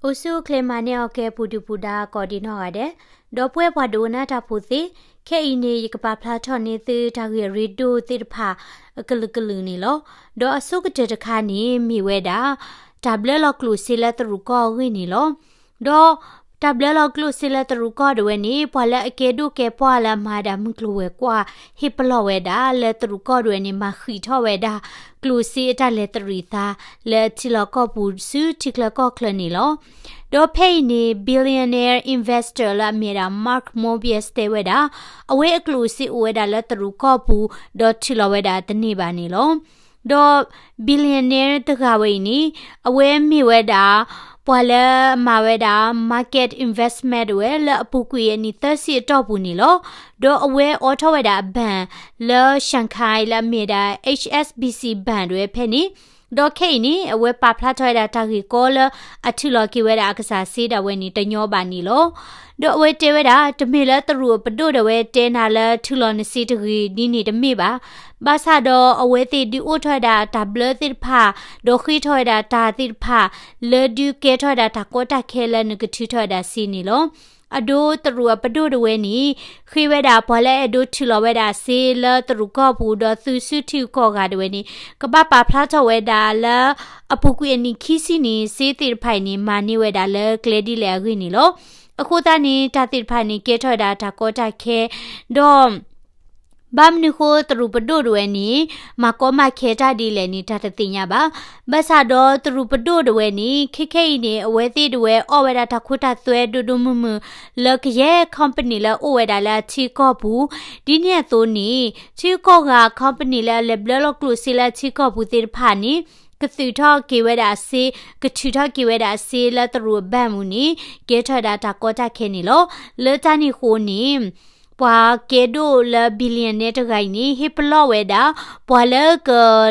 အိၣ်ဆူၣ်အိၣ်ချ့မၤန့ၢ်အီၤကဲပူၤဒုၣ်ပူၤဒါကိးဒံးနီၢ်ဂၤဒဲး, ဒီပုၢ်ဝဲၢ်ပှၤဒိကနၣ်တၢ်ဖိသ့ၣ်, ခဲအံၤန့ၣ် ယကပာ်ဖျါထီၣ်န့ၢ်သုတၢ်ဂ့ၢ်အရ့ဒိၣ်သ့ၣ်တဖၣ် အကလုာ်ကလုာ်န့ၣ်လီၤ. ဒီးအဆိကတၢၢ်တခါန့ၣ် မ့ၢ်ဝဲဒၣ် တၢ်ဘျၢလီၤကျိၣ်စ့လၢတရူးကီၢ်အဂ့ၢ်န့ၣ်လီၤ. ဒီးတၢ်ဘျၢလီၤကျိၣ်စ့လၢတရူးကီၢ်ဒၣ်ဝဲန့ၣ် ပှၤလၢအကဲဒိၣ်ကဲပှၢ်လၢအမၤဝဲဒၣ်မုၢ်ကျိၤဝဲၤကွာ် ဟ့ၣ်ပလီၢ်ဝဲဒၣ်လၢတရူးကီၢ်ဒၣ်ဝဲန့ၣ် မၤဃံးထီၣ်ဝဲဒၣ် ကျိၣ်စ့အတၢ်လဲၤတရံးသး လၢအထံလီၢ်ကီၢ်ပူၤဆူထံချၢကီၢ်ချၢန့ၣ်လီၤ. ဒီးဖဲအံၤန့ၣ် billionaire investor လၢအမ့ၢ်ဝဲဒၣ် Mark Mobius တဲဝဲဒၣ် အဝဲအကျိၣ်စ့အိၣ်ဝဲဒၣ်လၢတရူးကီၢ်ပူၤ ဒီးထုးလီၤဝဲဒၣ်တန့ၢ်ဘၣ်န့ၣ်လီၤ. ဒီး billionaire တဂၤဝဲအံၤန့ၣ် အဝဲမ့ၢ်ဝဲဒၣ် ပှၤလၢအမၤဝဲဒၣ် market investment ဒၣ်ဝဲ လၢအပူၤကွံာ်အနံၣ်သၢဆံအတီၢ်ပူၤန့ၣ်လီၤ. ဒီးအဝဲအိးထီၣ်ဝဲဒၣ်အ bank လၢ Shanghai လၢအမ့ၢ်ဝဲဒၣ် H S B C bank ဒၣ်ဝဲဖဲန့ၣ်, ဒီးခဲအံၤန့ၣ် အဝဲပာ်ဖျါထီၣ်ဝဲဒၣ်တၢ်ဂ့ၢ်ကီလၢအထုးလီၤက့ၤဝဲဒၣ်အကစၢ်စ့ဒၣ်ဝဲန့ၣ် တညီဘၣ်န့ၣ်လီၤ. ဒီးအဝဲတဲဝဲဒၣ် တမ့ၢ်လၢတရူးအပဒိၣ်ဒၣ်ဝဲတဲနၤလၢထုးလီၤနစ့တဂ့ၤဒ်န့ၣ်တမ့ၢ်ဘၣ်. ဘၣ်ဆၣ်ဒီးအဝဲသ့ၣ်ဒုးအိၣ်ထီၣ်ဝဲဒၣ်တၢ်ဘျၢသ့ၣ်တဖၣ်, ဒီးဃ့ထီၣ်ဝဲဒၣ်တၢ်သ့ၣ်တဖၣ် လၢဒုးကဲထီၣ်ဝဲဒၣ်တၢ်ကီတၢ်ခဲလၢနကထုးထီၣ်ဝဲဒၣ်စ့န့ၣ်လီၤ. အဒိတရူးအပဒိၣ်ဒၣ်ဝဲန့ၣ် ဃ့ဝဲဒၣ်ပှၤလၢအအဲၣ်ဒိးထုးလီၤဝဲဒၣ်စ့လၢတရူးကီၢ်ပူၤ ဒီးသုးဆူထံဂုၤကီၢ်ဂၤဒၣ်ဝဲန့ၣ် ကဘၣ်ပာ်ဖျါထီၣ်ဝဲဒၣ်လၢ အပူၤကွံာ်အနံၣ်ခံဆံန့ၣ် စ့သ့ၣ်တဖၣ်အံၤန့ၣ် မၤန့ၢ်ဝဲဒၣ်လၢကျဲဒ်လဲၣ်အဂ့ၢ်န့ၣ်လီၤ. အဃိသတးန့ၣ် တၢ်သ့ၣ်တဖၣ်န့ၣ် ကဲထီၣ်ဝဲဒၣ်တၢ်ကီတၢ်ခဲ, ဒီး ဘၣ်မနုၤဃိတရူးပဒိၣ်ဒၣ်ဝဲန့ၣ် မၤကီမၤခဲတၢ်ဒ်လဲၣ်န့ၣ် တၢ်တသ့ၣ်ညါဘၣ်. ဘၣ်ဆၣ်ဒီးတရူးပဒိၣ်ဒၣ်ဝဲန့ၣ် ခဲခဲအံၤန့ၣ် အဝဲသ့ၣ်ဒၣ်ဝဲအီၣ်ဝဲဒၣ်တၢ်ခိတၢ်သွဲဒိၣ်ဒိၣ်မုၢ်မုၢ် လၢကယဲၢ် company လၢအအိၣ်ဝဲဒၣ်လၢအထံကီၢ်ပူၤ, ဒ်န့ၣ်အသိးန့ၣ် ထံကီၢ်ဂၤ company လၢအလဲၤဘျၢလီၤကျိၣ်စ့လၢအထံကီၢ်ပူၤသ့ၣ်တဖၣ်န့ၣ် ကသုးထီၣ်က့ၤဝဲဒၣ်အစ့, ကထုးထီၣ်က့ၤဝဲဒၣ်အစ့လၢတရူးအ bank ပူၤန့ၣ် ကဲထီၣ်ဝဲဒၣ်တၢ်ကီတၢ်ခဲန့ၣ်လီၤ. လၢတၢ်န့ၣ်အဃိန့ၣ် ပှၤကဲဒိၣ်လၢ billionaire တဂၤအံၤန့ၣ် ဟ့ၣ်ပလီၢ်ဝဲဒၣ် ပှၤလၢက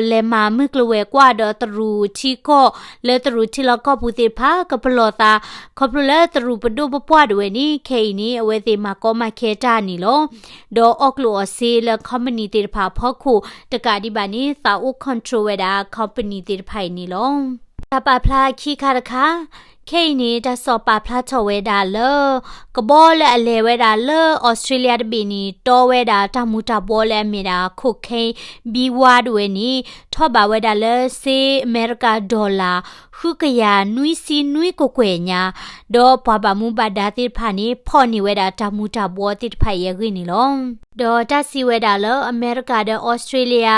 လဲၤမၤမုၢ်ကျိၤဝဲၤကွာ်ဒီးတရူးထံကီၢ် လၢတရူးထံလီၢ်ကီၢ်ပူၤသ့ၣ်တဖၣ် ကပလီၢ်သး ခီဖျိလၢတရူးပဒိၣ်ပပှၢ်ဒၣ်ဝဲန့ၣ် ခဲအံၤန့ၣ် အဝဲသ့ၣ်မၤကီမၤခဲတၢ်န့ၣ်လီၤ. ဒီးအီၣ်ကျိၣ်အီၣ်စ့လၢ company သ့ၣ်တဖၣ်အဖီခိၣ် တကးဒံးဘၣ်န့ၣ် သးအိၣ် control ဝဲဒၣ် company သ့ၣ်တဖၣ်အံၤန့ၣ်လီၤ. တၢ်ပာ်ဖျါခံခါတခါ, ခဲအံၤန့ၣ် တၢ်စိာ်ပာ်ဖျါထီၣ်ဝဲဒၣ်လၢ ကဘီလၢအလဲၤဝဲဒၣ်လၢ Australia တဘ့ၣ်န့ၣ် တီဝဲဒၣ်တၢ်မူၤတၢ်ဘှီလၢအမ့ၢ်ဒၣ် cocaine ဘံဝါဒၣ်ဝဲန့ၣ် ထီၣ်ဘးဝဲဒၣ်လၢစ့အမဲရကၤ dollar ဃုကယၤနွံဆံနွံကကွဲၢ်ညါ, ဒီးပှၤဘၣ်မူဘၣ်ဒါသ့ၣ်တဖၣ်န့ၣ် ဖီၣ်န့ၢ်ဝဲဒၣ်တၢ်မူၤတၢ်ဘှီသ့ၣ်တဖၣ်အံၤအဂ့ၢ်န့ၣ်လီၤ. ဒီးတၢ်စံးဝဲဒၣ်လၢ အမဲရကၤဒီး Australia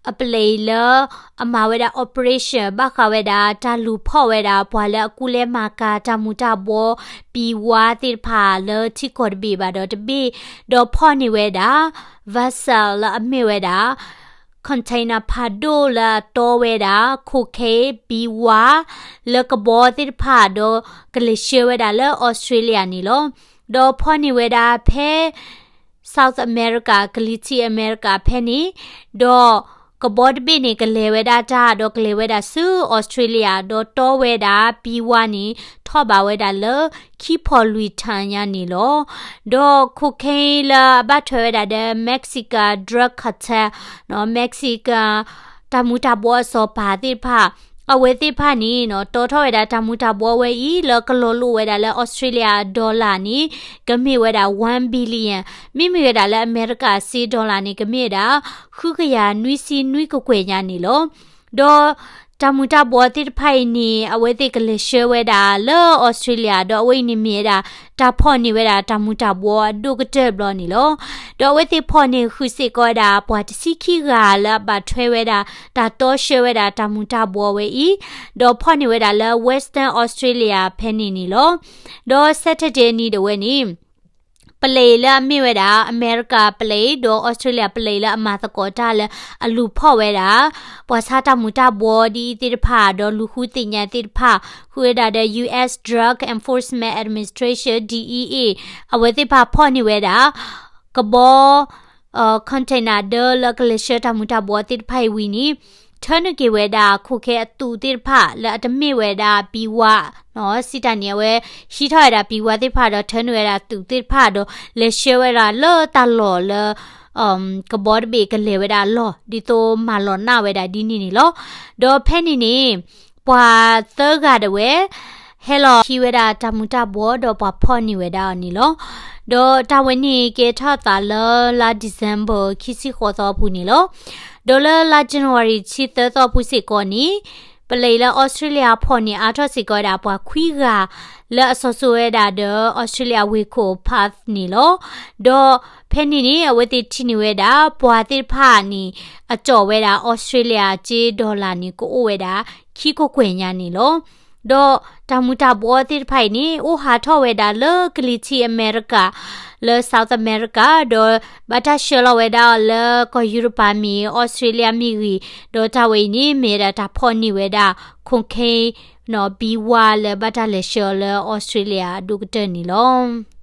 အပျဲၢ်အံၤလၢ အမၤဝဲဒၣ် operation ဘၣ်ဃးဝဲဒၣ် တၢ်လူၤဖီၣ်ဝဲဒၣ်ပှၤလၢအကူလဲမၤကၤတၢ်မူၤတၢ်ဘှီ ဘံဝါသ့ၣ်တဖၣ်လၢထံကီၢ်တဘ့ၣ်ဘၣ်ဒီးတဘ့ၣ်, ဒီးဖီၣ်န့ၢ်ဝဲဒၣ် vessel လၢအမ့ၢ်ဝဲဒၣ် container ဖးဒိၣ်လၢအတီဝဲဒၣ် cocaine ဘံဝါ လၢကဘီသ့ၣ်တဖၣ်ဒီးကလဲၤဆှၢဝဲဒၣ်လၢ Australia န့ၣ်လီၤ. ဒီးဖီၣ်န့ၢ်ဝဲဒၣ်ဖဲ South America ကလံၤထံးအမဲရကၤဖဲန့ၣ်, ဒီးကဘီတဘ့ၣ်န့ၣ် ကလဲၤဝဲဒၣ်တၢ် ဒီးကလဲၤဝဲဒၣ်ဆူ Australia ဒီးတီဝဲဒၣ်ဘံဝါန့ၣ် ထီၣ်ဘးဝဲဒၣ်လၢခံဖီၣ်လွံၢ်ထၣ်ညါန့ၣ်လီၤ. ဒီး cocaine လၢအဘၣ်ထွဲဝဲဒၣ်ဒီး Mexican drug cartel, Mexican တၢ်မူၤတၢ်ဘှီအစီၤပၤသ့ၣ်တဖၣ် အဝဲသ့ၣ်တဖၣ်န့ၣ် တီထီၣ်ဝဲဒၣ်တၢ်မူၤတၢ်ဘှီဝဲအံၤ လၢကလီၤလိာ်ဝဲဒၣ်လၢ Australia dollar န့ၣ် ကမ့ၢ်ဝဲဒၣ် one billion, မ့မ့ၢ်ဝဲဒၣ်လၢအမဲရကၤစ့ dollar န့ၣ် ကမ့ၢ်ဝဲဒၣ် ဃုကယၤနွံဆံနွံကကွဲၢ်ညါန့ၣ်လီၤ. ဒီးတၢ်မူၤတၢ်ဘှီသ့ၣ်တဖၣ်အံၤန့ၣ် အဝဲသ့ၣ်ကလဲၤဆှၢဝဲဒၣ်လၢ Australia ဒီးအဝဲအံၤန့ၣ်မ့ၢ်ဝဲဒၣ် တၢ်ဖီၣ်န့ၢ်ဝဲဒၣ်တၢ်မူၤတၢ်ဘှီအဒိၣ်ကတၢၢ်ဘျီန့ၣ်လီၤ. ဒီးအဝဲသ့ၣ်ဖီၣ်န့ၢ်ဃုာ်စ့ၢ်ကီးဝဲဒၣ် ပှၤတဆံခံဂၤလၢအဘၣ်ထွဲဝဲဒၣ် တၢ်တီဆှၢဝဲဒၣ်တၢ်မူၤတၢ်ဘှီဝဲအံၤ, ဒီးဖီၣ်န့ၢ်ဝဲဒၣ်လၢ Western Australia ဖဲန့ၣ်န့ၣ်လီၤ. ဒီး Saturday နံၤဒၣ်ဝဲန့ၣ် ပျဲၢ်လၢအမ့ၢ်ဝဲဒၣ် အမဲရကၤပျဲၢ် ဒီး Australia ပျဲၢ်လၢအမၤသကိးတၢ်လၢအလူၤဖီၣ်ဝဲဒၣ် ပှၤဆါတၢ်မူၤတၢ်ဘှီဒ်အံၤသ့ၣ်တဖၣ် ဒီးလူၤဃုသ့ၣ်ညါသ့ၣ်တဖၣ် ဃုဝဲဒၣ်ဒီး US Drug Enforcement Administration, DEA အဝဲသ့ၣ်တဖၣ်ဖီၣ်န့ၢ်ဝဲဒၣ် ကဘီ container ဒၢလၢကလဲၤဆှၢတၢ်မူၤတၢ်ဘှီသ့ၣ်တဖၣ်အံၤဝံၤန့ၣ် ထၢနုာ်က့ၤဝဲဒၣ် cocaine အသုးသ့ၣ်တဖၣ် လၢအတမ့ၢ်ဝဲဒၣ်ဘံဝါ စံးတၢ်န့ၣ် အဝဲဟံးထီၣ်ဝဲဒၣ်ဘံဝါသ့ၣ်တဖၣ် ဒီးထၢနုာ်ဝဲဒၣ်သုးသ့ၣ်တဖၣ် ဒီးလဲၤဆှၢဝဲဒၣ်လၢတၢ်လီၢ်လၢ ကဘီတဘ့ၣ်ကလဲၤဝဲဒၣ်အလီၢ် ဒ်သိးမၤလီၤနၢ်ဝဲဒၣ်ဒ်န့ၣ်န့ၣ်လီၤ. ဒီးဖဲန့ၣ်န့ၣ် ပှၤသၢဂၤဒၣ်ဝဲ ဟဲလီၤဟံးဝဲဒၣ်တၢ်မူၤတၢ်ဘှီး ဒီးပှၤဖီၣ်န့ၢ်ဝဲဒၣ်အီၤန့ၣ်လီၤ. ဒီးတၢ်ဝဲန့ၣ်ကဲထီၣ်သးလၢလါ December ခံဆံဃိးသီအပူၤန့ၣ်လီၤ. ဒီးလၢလါ January တဆံသၢသီအပူၤစ့ၢ်ကီးန့ၣ် ပလံးလၢအီစထြ့လယါဖီၣ်န့ၢ်အါထီၣ်စ့ၢ်ကီးဝဲဒၣ်ပှၤခွံဂၤ လၢအစီၤစိၤဝဲဒၣ်ဒီးအီစထြ့လယါဝ့ၢ်ခိၣ် Perth န့ၣ်လီၤ. ဒီးဖဲန့ၣ်န့ၣ် အဝဲသ့ၣ်ထံၣ်န့ၢ်ဝဲဒၣ် ပှၤသ့ၣ်တဖၣ်န့ၣ် အကၠီၣ်ဝဲဒၣ်အီစထြ့လယါကၠ့ dollar န့ၣ် ကအိၣ်ဝဲဒၣ် ခံကကွဲၢ်ညါန့ၣ်လီၤ. ဒီးတၢ်မူၤတၢ်ဘှီးသ့ၣ်တဖၣ်အံၤန့ၣ် အိၣ်ဟးထီၣ်ဝဲဒၣ်လၢကလံၤထံးအမဲရကၤ လၢ South America ဒီးဘၣ်တၢ်ဆှၢလီၤဝဲဒၣ်အီၤလၢကီၢ်ယူရပၤမ့ၢ်ဂ့ၤ, အီစထြ့လယါမ့ၢ်ဂ့ၤ, ဒီးတၢ်ဝဲအံၤန့ၣ် မ့ၢ်ဝဲဒၣ်တၢ်ဖီၣ်န့ၢ်ဝဲဒၣ် cocaine နီၣ် ဘံဝါ လၢဘၣ်တၢ်လဲၤဆှၢအီၤလၢအီစထြ့လယါအဒိၣ်ကတၢၢ်န့ၣ်လီၤ.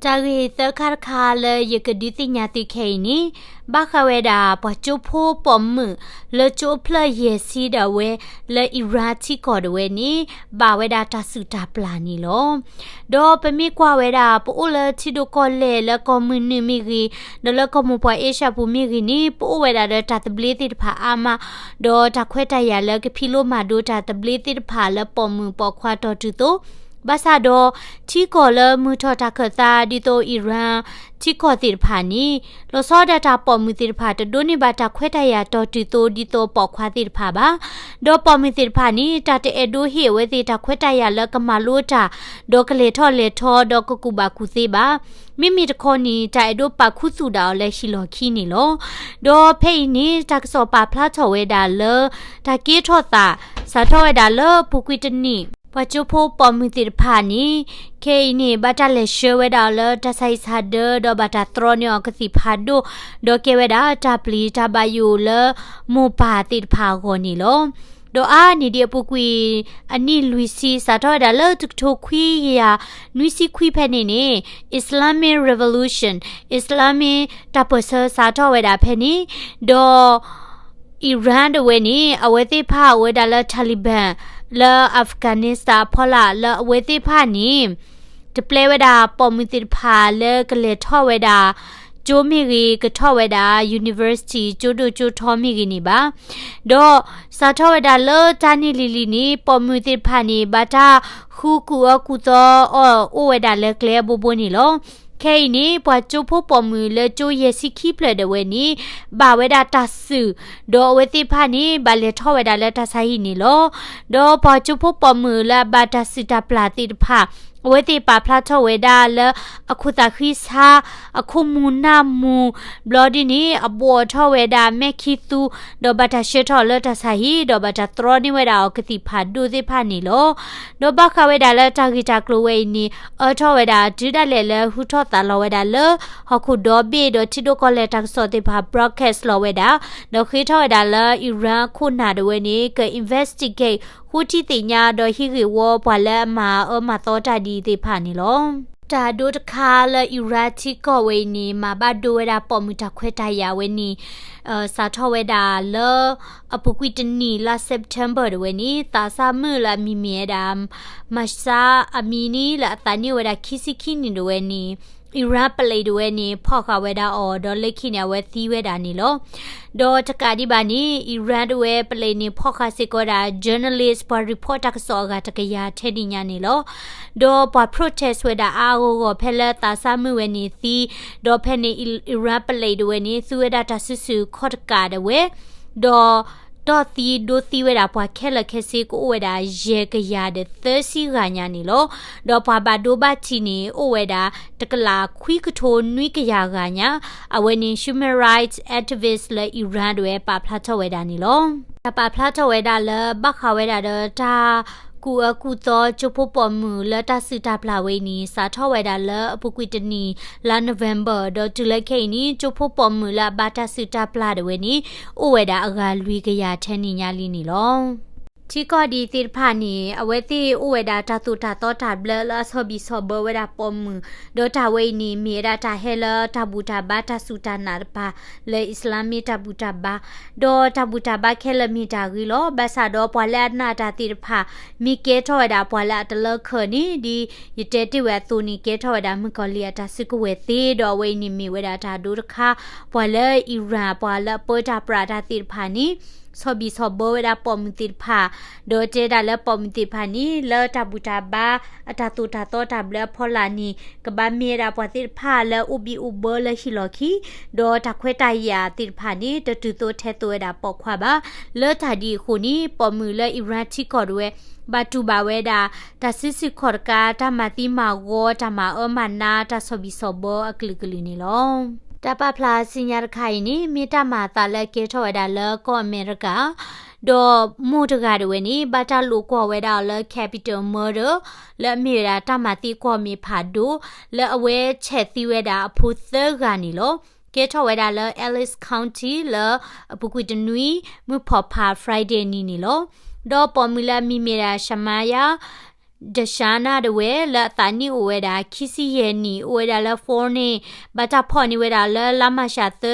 တၢ်ဂ့ၢ်သၢခါတခါလၢယကဒုးသ့ၣ်ညါသုခဲအံၤန့ၣ် ဘၣ်ဃးဝဲဒၣ်ပှၤကၠိဖိပိာ်မုၣ်လၢကၠိအဖျၢၣ်ယဲၢ်ဆံဒၣ်ဝဲ လၢ Iran ထံကီၢ်ဒၣ်ဝဲန့ၣ် ဘၣ်ဝဲဒၣ်တၢ်စုၣ်တၢ်ပျၢ်န့ၣ်လီၤ. ဒီးပမ့ၢ်ကွၢ်ဝဲဒၣ် ပအိၣ်လၢထံဒိၣ်ကီၢ်လဲၢ်လၢကီၢ်မုၢ်နုာ်မ့ၢ်ဂ့ၤ, ဒီးလၢကီၢ်မိၢ်ပှၢ်အ့ရှၢၣ်ပူၤမ့ၢ်ဂ့ၤန့ၣ် ပအိၣ်ဝဲဒၣ်ဒီးတၢ်သဘျ့သ့ၣ်တဖၣ်အါမး, ဒီးတၢ်ခွဲးတၢ်ယာ်လၢကဖံးလိမၤဒိးတၢ်သဘျ့သ့ၣ်တဖၣ်လၢပိာ်မုၣ်ပိာ်ခွါတီၢ်တုၤသိး ဘၣ်ဆၣ်ဒီး ထံကီၢ်လၢမုၢ်ထီၣ်တၢ်ခၢၣ်သးဒ်သိး Iran ထံကီၢ်သ့ၣ်တဖၣ်န့ၣ် လီၤဆီဒၣ်တၢ်ပိာ်မုၣ်သ့ၣ်တဖၣ် တဒိးန့ၢ်ဘၣ်တၢ်ခွဲးတၢ်ယာ်တီၢ်တုၤသိးဒ်သိးပိာ်ခွါသ့ၣ်တဖၣ်ဘၣ်. ဒီးပိာ်မုၣ်သ့ၣ်တဖၣ်န့ၣ် တၢ်တအဲၣ်ဒိးဟ့ၣ်အဝဲသ့ၣ်တၢ်ခွဲးတၢ်ယာ်လၢကမၤလိတၢ် ဒီးကလဲၤထီၣ်လဲၤထီ ဒီးကကူၣ်ဘၣ်ကူၣ်သ့ဘၣ်. မ့မ့ၢ်တခီန့ၣ် တၢ်အဲၣ်ဒိးပာ်ခူသူၣ်ဒၣ်အီၤလၢဟံၣ်လီၢ်ခံန့ၣ်လီၤ. ဒီးဖဲအံၤန့ၣ် တၢ်ကစီၣ်ပာ်ဖျါထီၣ်ဝဲဒၣ်လၢ တၢ်ကဲထီၣ်သး စးထီၣ်ဝဲဒၣ်လၢအပူၤကွံာ်တနံၣ် ပှၤကၠိဖိပိာ်မုၣ်သ့ၣ်တဖၣ်န့ၣ် ခဲအံၤန့ၣ် ဘၣ်တၢ်လဲၤဆှၢဝဲဒၣ်အီၤလၢတၢ်ဆါဟံၣ်ဆါဒၢ ဒီးဘၣ်တၢ်တြီန့ၢ်အီၤကသံၣ်ဖးဒိၣ် ဒီးကဲဝဲဒၣ်တၢ်ပျံၤတၢ်ဘၣ်ယိၣ်လၢမိၢ်ပၢ်သ့ၣ်တဖၣ်အဂီၢ်န့ၣ်လီၤ. ဒီးအါန့ၢ်ဒံးအပူၤကွံာ်အနံၣ်လွံၢ်ဆံ စးထီၣ်ဝဲဒၣ်လၢတကထိခွံကယၤနွံဆံခွံဖဲန့ၣ်န့ၣ် Islamic Revolution, Islamic တၢ်ပၢၢ်ဆၢစးထီၣ်ဝဲဒၣ်ဖဲန့ၣ်, ဒီး Iran ဒၣ်ဝဲန့ၣ် အဝဲသ့ၣ်တဖၣ်အိၣ်ဝဲဒၣ်လၢ Taliban လၢ Afghanistan အဖီလာ် လၢအဝဲသ့ၣ်တဖၣ်န့ၣ် တပျဲဝဲဒၣ်ပိာ်မုၣ်သ့ၣ်တဖၣ်လၢကလဲၤထီၣ်ဝဲဒၣ် ကၠိမ့ၢ်ဂ့ၤ, ကထီၣ်ဝဲဒၣ် university ကၠိဒိၣ်ကၠိထီမ့ၢ်ဂ့ၤန့ၣ်ဘၣ်. ဒီးစးထီၣ်ဝဲဒၣ်လၢတၢ်န့ၣ်လံၤလံၤန့ၣ် ပိာ်မုၣ်သ့ၣ်တဖၣ်န့ၣ် ဘၣ်တၢ်ဃုကူၣ်အၢကူၣ်သီအီၤအိၣ်ဝဲဒၣ်လၢကျဲအဘိဘိန့ၣ်လီၤ. ခဲအံၤန့ၣ် ပှၤကၠိဖိပိာ်မုၣ်လၢကၠိယဲၢ်ဆံခံဖျၢၣ်ဒၣ်ဝဲန့ၣ် ဘၣ်ဝဲဒၣ်တၢ်စုၣ်, ဒီးအဝဲသ့ၣ်တဖၣ်န့ၣ် ဘၣ်လဲၤထီၣ်ဝဲဒၣ်လၢတၢ်ဆါဟံၣ်န့ၣ်လီၤ. ဒီးပှၤကၠိဖိပိာ်မုၣ်လၢအဘၣ်တၢ်စုၣ်တၢ်ပျၢ်သ့ၣ်တဖၣ် အဝဲသ့ၣ်ပာ်ဖျါထီၣ်ဝဲဒၣ်လၢ အခိၣ်သးဃံဆါ, အခိၣ်မူၤနၢ်မူၤ, ဘျီဒ်န့ၣ် အဘှီးထီၣ်ဝဲဒၣ်မဲာ်ခံသူ, ဒီးဘၣ်တၢ်ဆှၢထီၣ်လၢတၢ်ဆါဟံၣ်, ဒီးဘၣ်တၢ်တြီန့ၢ်ဝဲဒၣ်အီၤကသံၣ်ဖးဒိၣ်သ့ၣ်တဖၣ်န့ၣ်လီၤ. ဒီးဘၣ်ဃးဝဲဒၣ်လၢတၢ်ဂ့ၢ်တၢ်ကျိၤဝဲအံၤန့ၣ် အၢထီၣ်ဝဲဒၣ်တုၤဒၣ်လဲာ်လၢဟူထီၣ်သါလီၤဝဲဒၣ်လၢ ဟီၣ်ခိၣ်ဒီဘ့ၣ်ဒီးထံဒိၣ်ကီၢ်လဲၢ်တၢ်ကစီၣ်သ့ၣ်တဖၣ် broadcast လီၤဝဲဒၣ်, ဒီးဃ့ထီၣ်ဝဲဒၣ်လၢ Iran ခိၣ်နၢ်ဒၣ်ဝဲန့ၣ် က investigate ဃိထံသ့ၣ်ညါ ဒီးဟံးဂ့ၢ်ဝီပှၤလၢအမၤအၢမၤသီတၢ်ဒ်အံၤသ့ၣ်တဖၣ်န့ၣ်လီၤ. တၢ်ဒိတခါလၢ Iran ထံကီၢ်ဝဲအံၤန့ၣ် မၤဘၣ်ဒိဝဲဒၣ်ပိာ်မုၣ်တၢ်ခွဲးတၢ်ယာ်ဝဲန့ၣ် စးထီၣ်ဝဲဒၣ်လၢ အပူၤကွံာ်တနံၣ်လါ September ဒၣ်ဝဲန့ၣ် သးစၢ်မုၣ်လၢအမံၤမ့ၢ်ဝဲဒၣ် Mahsa Amini လၢအသးနံၣ်အိၣ်ဝဲဒၣ်ခံဆံခံနံၣ်ဒၣ်ဝဲန့ၣ် Iran ပလံးဒၣ်ဝဲန့ၣ် ဖီၣ်ဃာ်ဝဲဒၣ်အီၤ ဒီးလၢခံန့ၣ် အဝဲသံဝဲဒၣ်န့ၣ်လီၤ. ဒီးတကးဒံးဘၣ်န့ၣ် Iran ဒၣ်ဝဲပလံးန့ၣ် ဖီၣ်ဃာ်စ့ၢ်ကီးဝဲဒၣ် journalist ပှၤ report တၢ်ကစီၣ်အဂၤတကယၤထဲန့ၣ်ညါန့ၣ်လီၤ. ဒီးပှၤ protest ဝဲဒၣ်အါအါဂီၢ်ဂီၢ်ဖဲလၢသးစၢ်မုၣ်ဝဲန့ၣ်သံ, ဒီးဖဲန့ၣ် Iran ပလံးဒၣ်ဝဲန့ၣ် သူဝဲဒၣ်တၢ်စုဆူၣ်ခီၣ်တကးဒၣ်ဝဲ, ဒီး ဒီးသံဒိသံဝဲဒၣ်ပှၤခဲလၢာ်ခဲဆ့ကအိၣ်ဝဲဒၣ်ယဲၢ်ကယၤဒီးသၢဆံဂၤညါန့ၣ်လီၤ. ဒီးပှၤဘၣ်ဒိဘၣ်ထံးန့ၣ် အိၣ်ဝဲဒၣ်တကလးခွံကထိနွံကယၤဂၤညါ, အဝဲန့ၣ် human rights activist လၢ Iran ဒၣ်ဝဲပာ်ဖျါထီၣ်ဝဲဒၣ်န့ၣ်လီၤ. တၢ်ပာ်ဖျါထီၣ်ဝဲဒၣ်လၢဘၣ်ဃးဝဲဒၣ်ဒီးတၢ်ကူၣ်အၢကူၣ်သီကၠိဖိပိာ်မုၣ်လၢတၢ်စုၣ်တၢ်ပျၢ်ဝဲအံၤန့ၣ် စးထီၣ်ဝဲဒၣ်လၢအပူၤကွံာ်တနံၣ်လါ November ဒီးတုၤလၢခဲအံၤန့ၣ် ကၠိဖိပိာ်မုၣ်လၢအဘၣ်တၢ်စုၣ်တၢ်ပျၢ်ဒၣ်ဝဲန့ၣ် အိၣ်ဝဲဒၣ်အဂၤလွံၢ်ကယၤထဲန့ၣ်ညါလံန့ၣ်လီၤ. ထံကီၢ်ဒ်သ့ၣ်တဖၣ်န့ၣ် အဝဲသ့ၣ်အိၣ်ဝဲဒၣ်တၢ်သိၣ်တၢ်သီတၢ်ဘျၢလၢအဆီၣ်ဘံၣ်ဆီၣ်ဘၢဝဲဒၣ်ပိာ်မုၣ်, ဒီးတၢ်ဝဲအံၤန့ၣ် မ့ၢ်ဝဲဒၣ်တၢ်ဟဲလၢတၢ်ဘူၣ်တၢ်ဘါတၢ်စူၢ်တၢ်နာ်တပၤ လၢ Islamic တၢ်ဘူၣ်တၢ်ဘါ, ဒီးတၢ်ဘူၣ်တၢ်ဘါခဲလၢာ်မ့ၢ်တၢ်ဂ့ၤလီၤ. ဘၣ်ဆၣ်ဒီးပှၤလၢအနာ်တၢ်သ့ၣ်တဖၣ် မ့ၢ်ကဲထီၣ်ဝဲဒၣ်ပှၤလၢအတလၢခၢၣ်န့ၣ် ဒ်ယတဲတ့ၢ်ဝဲအသိးန့ၣ် ကဲထီၣ်ဝဲဒၣ်မုၣ်ကီၤလံၢ်အတၢ်စုကဝဲၤသ့, ဒီးအဝဲအံၤန့ၣ်မ့ၢ်ဝဲဒၣ်တၢ်ဒိတခါ ပှၤလၢ Iran ပှၤလၢအပၢတၢ်ပြးတၢ်သ့ၣ်တဖၣ်န့ၣ် ဆီၣ်ဘံၣ်ဆီၣ်ဘၢဝဲဒၣ်ပိာ်မုၣ်သ့ၣ်တဖၣ်, ဒီးတဲဒၣ်လၢပိာ်မုၣ်သ့ၣ်တဖၣ်န့ၣ် လၢတၢ်ဘူၣ်တၢ်ဘါအတၢ်သိၣ်တၢ်သီတၢ်ဘျၢအဖီလာ်န့ၣ် ကဘၣ်မ့ၢ်ဝဲဒၣ်ပှၤသ့ၣ်တဖၣ်လၢအိၣ်ဘံၣ်အိၣ်ဘၢလၢဟံၣ်လီၢ်ခံ, ဒီးတၢ်ခွဲးတၢ်ယာ်သ့ၣ်တဖၣ်န့ၣ် တတုၤသိးထဲသိးဝဲဒၣ်ပိာ်ခွါဘၣ်. လၢတၢ်ဒ်အံၤအဃိန့ၣ် ပိာ်မုၣ်လၢ Iran ထံကီၢ်ဒၣ်ဝဲ ဘၣ်တူၢ်ဘၣ်ဝဲဒၣ် တၢ်စုဆူၣ်ခီၣ်တကး တၢ်မၤသံမၤဂီၤ တၢ်မၤအၢမၤနး တၢ်ဆီၣ်ဘံၣ်ဆီၣ်ဘၢအကလုာ်ကလုာ်န့ၣ်လီၤ. တၢ်ပာ်ဖျါဆူညါတခါအံၤန့ၣ် မ့ၢ်တၢ်မၤအသးလၢကဲထီၣ်ဝဲဒၣ်လၢကီၢ်အမဲရကၤ, ဒီးမိၢ်တဂၤဒၣ်ဝဲန့ၣ် ဘၣ်တၢ်လိာ်ကွီၢ်ဝဲဒၣ်အီၤလၢ capital murder လၢအမ့ၢ်ဝဲဒၣ်တၢ်မၤသံကွီၢ်မ့ၢ်ဖးဒိၣ် လၢအဝဲဆဲးသံဝဲဒၣ်အဖိသၢဂၤန့ၣ်လီၤ. ကဲထီၣ်ဝဲဒၣ်လၢ Ellis County လၢအပူၤကွံာ်တနွံ မုၢ်ဖီၣ်ဖး Friday နံၤန့ၣ်လီၤ. ဒီးပိာ်မုၣ်လၢအမံၤမ့ၢ်ဒၣ် Shamaya Darshana ဒၣ်ဝဲ လၢအသးနံၣ်အိၣ်ဝဲဒၣ် ခံဆံယဲၢ်နံၣ် အိၣ်ဝဲဒၣ်လၢ Forney ဘၣ်တၢ်ဖီၣ်န့ၢ်ဝဲဒၣ်လၢ လါမၢ်ၡးသၢသီ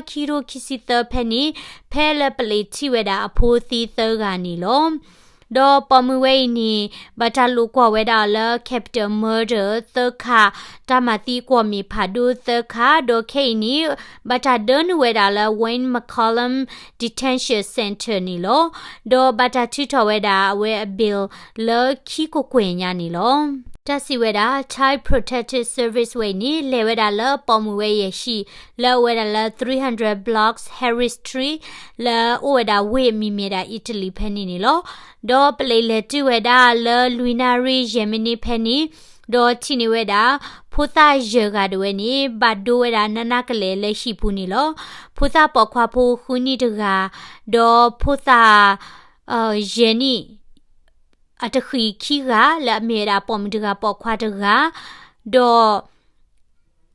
ခံကထိခံဆံသၢဖဲန့ၣ် ဖဲလၢပလံးထံၣ်ဝဲဒၣ်အဖိသံသၢဂၤန့ၣ်လီၤ. ဒီးပိာ်မုၣ်ဝဲအံၤန့ၣ် ဘၣ်တၢ်လိာ်ကွီၢ်ဝဲဒၣ်အီၤလၢ capital murder သၢခါ, တၢ်မၤသံကွီၢ်မ့ၢ်ဖးဒိၣ်သၢခါ, ဒီးခဲအံၤန့ၣ် ဘၣ်တၢ်ဒၢနုာ်ဝဲဒၣ်လၢ Wayne McCallum Detention Center န့ၣ်လီၤ. ဒီးဘၣ်တၢ်ထုးထီၣ်ဝဲဒၣ်အဝဲအ bail လၢခံကကွဲၢ်ညါန့ၣ်လီၤ. တၢ်စံးဝဲဒၣ် Child Protective Service ဝဲအံၤန့ၣ် လဲၤဝဲဒၣ်လၢပိာ်မုၣ်ဝဲအံၤအဟံၣ် လၢအအိၣ်ဝဲဒၣ်လၢ three hundred blocks Harris Street လၢအအိၣ်ဝဲဒၣ်ဝ့ၢ်အမံၤမ့ၢ်ဒၣ် Italy ဖဲန့ၣ်န့ၣ်လီၤ. ဒီးပလံးလဲၤတုၤဝဲဒၣ်လၢလွံၢ်နၣ်ရံၣ်ယဲၢ်မံးနံးဖဲန့ၣ်, ဒီးထံၣ်န့ၢ်ဝဲဒၣ် ဖိသၣ်ယဲၢ်ဂၤဒၣ်ဝဲန့ၣ် ဘၣ်ဒိဝဲဒၣ်နးနးကလဲာ်လၢဟံၣ်ပူၤန့ၣ်လီၤ. ဖိသၣ်ပိာ်ခွါဖိဃုနံၣ်တဂၤ, ဒီးဖိသၣ် ယဲၢ်နံၣ် အတဃံးခံဂၤ လၢအမ့ၢ်ဝဲဒၣ်ပိာ်မုၣ်တဂၤပိာ်ခွါတဂၤ, ဒီး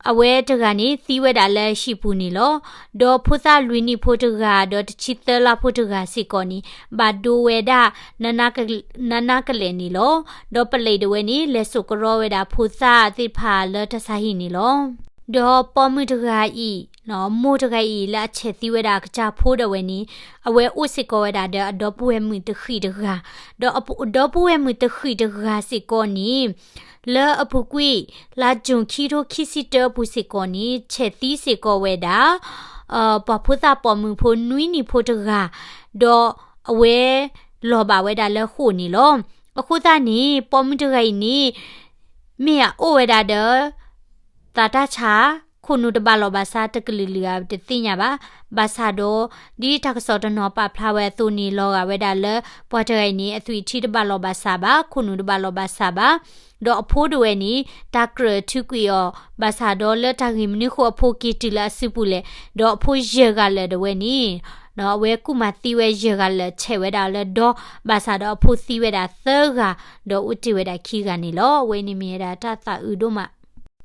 အဝဲတဂၤန့ၣ် သံဝဲဒၣ်လၢဟံၣ်ပူၤန့ၣ်လီၤ. ဒီးဖိသၣ်လွံၢ်နံၣ်ဖိတဂၤ ဒီးတဆံသၢလါဖိတဂၤစ့ၢ်ကီးန့ၣ် ဘၣ်ဒိဝဲဒၣ် နးနးကလဲာ်န့ၣ်လီၤ. ဒီးပလံးဒၣ်ဝဲန့ၣ် လဲၤစိာ်ကရီဝဲဒၣ်ဖိသၣ်သ့ၣ်တဖၣ်လၢတၢ်ဆါဟံၣ်န့ၣ်လီၤ. ဒီးပိာ်မုၣ်တဂၤအံၤ မိၢ်တဂၤအံၤလၢအဆဲးသံဝဲဒၣ်အကစၢ်ဖိဒၣ်ဝဲန့ၣ် အဝဲအိၣ်စ့ၢ်ကီးဝဲဒၣ်ဒီးအဒီပုၢ်ဝဲၢ်မုၣ်တဃံးတဂၤ, ဒီးအဒီပုၢ်ဝဲၢ်မုၣ်တဃံးတဂၤစ့ၢ်ကီးန့ၣ် လၢအပူၤကွံာ် လါယူၤ ခံကထိခံဆံတၢအပူၤစ့ၢ်ကီးန့ၣ် ဆဲးသံစ့ၢ်ကီးဝဲဒၣ် ပှၤဖိသၣ်ပိာ်မုၣ်ဖိနွံနံၣ်ဖိတဂၤ, ဒီးအဝဲလီၤဘၣ်ဝဲဒၣ်လၢဃိာ်န့ၣ်လီၤ. အဃိသတးန့ၣ် ပိာ်မုၣ်တဂၤအံၤန့ၣ် မ့ၢ်အအိၣ်ဝဲဒၣ်ဒီး သးတၢ်ဆါ ခိၣ်နူာ်တဘၣ်လီၢ်ဘၣ်စးတကလုာ်လုာ်ဧါ တသ့ၣ်ညါဘၣ်. ဘၣ်ဆၣ်ဒီး ဒ်တၢ်ကစီၣ်တနီၤပာ်ဖျါဝဲအသိးန့ၣ် လီၤဂာ်ဝဲဒၣ်လၢ ပှၤတဂၤအံၤန့ၣ် အသွံၣ်ထံတဘၣ်လီၢ်ဘၣ်စးဘၣ်, ခိၣ်နူာ်တဘၣ်လီၢ်ဘၣ်စးဘၣ်, ဒီးအဖိဒၣ်ဝဲန့ၣ် တၢ်ကြၢးထုးကွံာ်အီၤ, ဘၣ်ဆၣ်ဒီးလၢတၢ်ဂ့ၢ်မနုၤဃိအဖိက့ၤတုၤလၢအစုပူၤလဲၣ်, ဒီးအဖိယဲၢ်ဂၤလၢာ်ဒၣ်ဝဲန့ၣ် အဝဲကူၣ်မၤသံဝဲယဲၢ်ဂၤလၢာ် ဆဲးဝဲဒၣ်လၢဒီ, ဘၣ်ဆၣ်ဒီးအဖိသံဝဲဒၣ်သၢဂၤ, ဒီးအိၣ်တ့ၢ်ဝဲဒၣ်ခံဂၤန့ၣ်လီၤ. အဝဲန့ၣ်မ့ၢ်ဝဲဒၣ်တၢ်သးအုးဒိၣ်မး တၢ်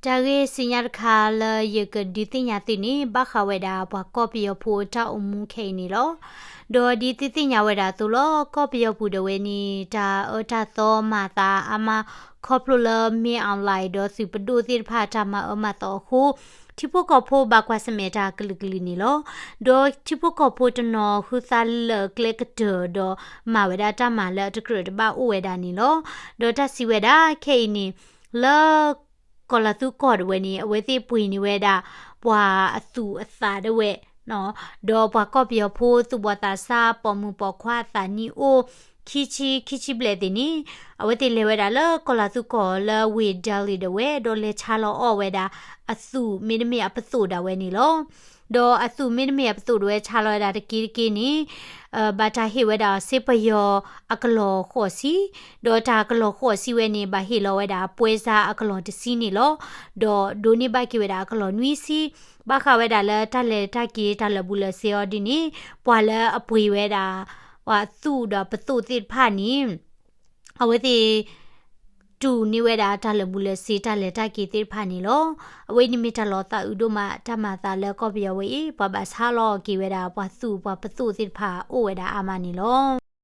ဂ့ၢ်ဆူညါတခါလၢယကဒုးသ့ၣ်ညါသုန့ၣ် ဘၣ်ဃးဝဲဒၣ်ပှၤကီၢ်ပယီၤဖိအတၢ်အိၣ်မူခဲအံၤန့ၣ်လီၤ. ဒီးဒ်သုသ့ၣ်ညါဝဲဒၣ်အသိးလီၤ, ကီၢ်ပယီၤပူၤဒၣ်ဝဲန့ၣ် တၢ်အၢတၢ်သီမၤအသးအါမး ခီဖျိလၢမ့ၢ်အီၣ်လဲၣ်ဒီးသုးပဒိၣ်သ့ၣ်တဖၣ်တၢ်မၤအၢမၤသီအဃိ ထံဖိကီၢ်ဖိဘၣ်ကွၢ်ဆၢၣ်မဲာ်တၢ်ကလုာ်ကလုာ်န့ၣ်လီၤ. ဒီးထံဖိကီၢ်ဖိတနီၤဃုသးလၢာ်ကျဲကတၢၢ်ဒီး မၤဝဲဒၣ်တၢ်မၤလၢအတကြၢးတဘၣ်အိၣ်ဝဲဒၣ်န့ၣ်လီၤ. ဒီးတၢ်စံးဝဲဒၣ်ခဲအံၤန့ၣ် လၢ ကီၢ်လၤသူကီၢ်ဒၣ်ဝဲန့ၣ် အဝဲသ့ၣ်ပှ့ၤန့ၢ်ဝဲဒၣ် ပှၤအသူၣ်အသးဒၣ်ဝဲ, ဒီးပှၤကီၢ်ပယီၤဖိသူၣ်ဘီၣ်သးစၢ် ပိာ်မုၣ်ပိာ်ခွါအသးနံၣ်အိၣ် ခံဆံ ခံဆံဘျဲၣ်သ့ၣ်န့ၣ် အဝဲသ့ၣ်လဲၤဝဲဒၣ်လၢကီၢ်လၤသူကီၢ်လၢဝ့ၢ် Delhi ဒၣ်ဝဲ ဒီးလဲၤဆါလီၤအီၣ်ဝဲဒၣ် အသူၣ်မ့တမ့ၢ်အပသိၣ်ဒၣ်ဝဲန့ၣ်လီၤ. ဒီးအသူၣ်မ့တမ့ၢ်အပသိၣ်ဒၣ်ဝဲဆါလီၤဝဲဒၣ်တက့ၢ်တက့ၢ်န့ၣ် ဘၣ်တၢ်ဟ့ၣ်ဝဲဒၣ်စ့ပယီၤအကလီၢ်ဃိးဆံ, ဒီးတၢ်ကလီၢ်ဃိးဆံဝဲန့ၣ် ဘၣ်ဟ့ၣ်လီၤဝဲဒၣ်ပွဲစားအကလီၢ်တဆံန့ၣ်လီၤ. ဒီးဒိးန့ၢ်ဘၣ်က့ၤဝဲဒၣ်အကလီၢ်နွံဆံ, ဘၣ်ဃးဝဲဒၣ်လၢတၢ်လဲၤတၢ်က့ၤတၢ်လၢာ်ဘူၣ်လၢာ်စ့အီၤဒ်န့ၣ် ပှၤလၢအပှ့ၤဝဲဒၣ် ပှၤသူၣ်ဒီးပသိၣ်သ့ၣ်တဖၣ်န့ၣ် အဝဲသ့ၣ် တူၢ်န့ၢ်ဝဲဒၣ်တၢ်လၢာ်ဘူၣ်လၢာ်စ့တၢ်လဲၤတၢ်က့ၤသ့ၣ်တဖၣ်န့ၣ်လီၤ. အဝဲန့ၣ်မ့ၢ်တၢ်လီၤသးအုးဒိၣ်မး တၢ်မၤအသးလၢကီၢ်ပယီၤဝဲအံၤ ပှၤဘၣ်ဆါလီၤက့ၤဝဲဒၣ်ပှၤသူၣ်ပှၤပသိၣ်သ့ၣ်တဖၣ်အိၣ်ဝဲဒၣ်အါမးန့ၣ်လီၤ.